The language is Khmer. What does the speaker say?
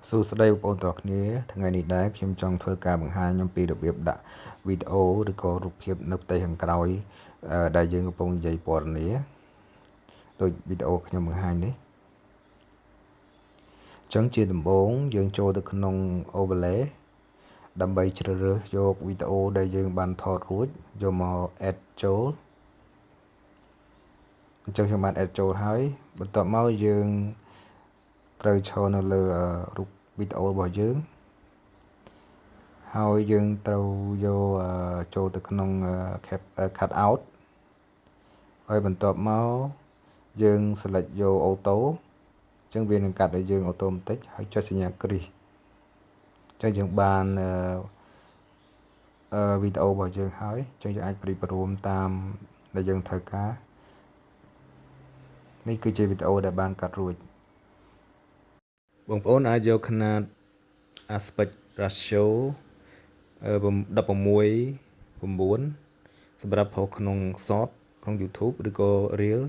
សួស្តីបងប្អូនទាំងអស់គ្នាថ្ងៃនេះដែរខ្ញុំចង់ធ្វើការបង្ហាញអំពីរបៀបដាក់វីដេអូឬក៏រូបភាពនៅផ្ទៃខាងក្រោយដែលយើងកំពុងនិយាយពណ៌នាដូចវីដេអូខ្ញុំបង្ហាញនេះអញ្ចឹងជាដំបូងយើងចូលទៅក្នុង overlay ដើម្បីជ្រើសរើសយកវីដេអូដែលយើងបានថតរួចយកមក add ចូលអញ្ចឹងខ្ញុំបាន add ចូលហើយបន្ទាប់មកយើងត្រូវឈរនៅលើរូបវីដេអូរបស់យើងហើយយើងត្រូវយកចូលទៅក្នុង cut out ហើយបន្ទាប់មកយើង select យក auto អញ្ចឹងវានឹងកាត់ឲ្យយើង automatic ហើយចុចសញ្ញាគ្រីសអញ្ចឹងយើងបានអឺវីដេអូរបស់យើងហើយអញ្ចឹងយើងអាចព្រីបរួមតាមដែលយើងត្រូវការនេះគឺជាវីដេអូដែលបានកាត់រួចបងប្អូនអាចយកຂະຫນាត aspect ratio 16 9សម្រាប់ផុសក្នុង short ក្នុង YouTube ឬក៏ Reel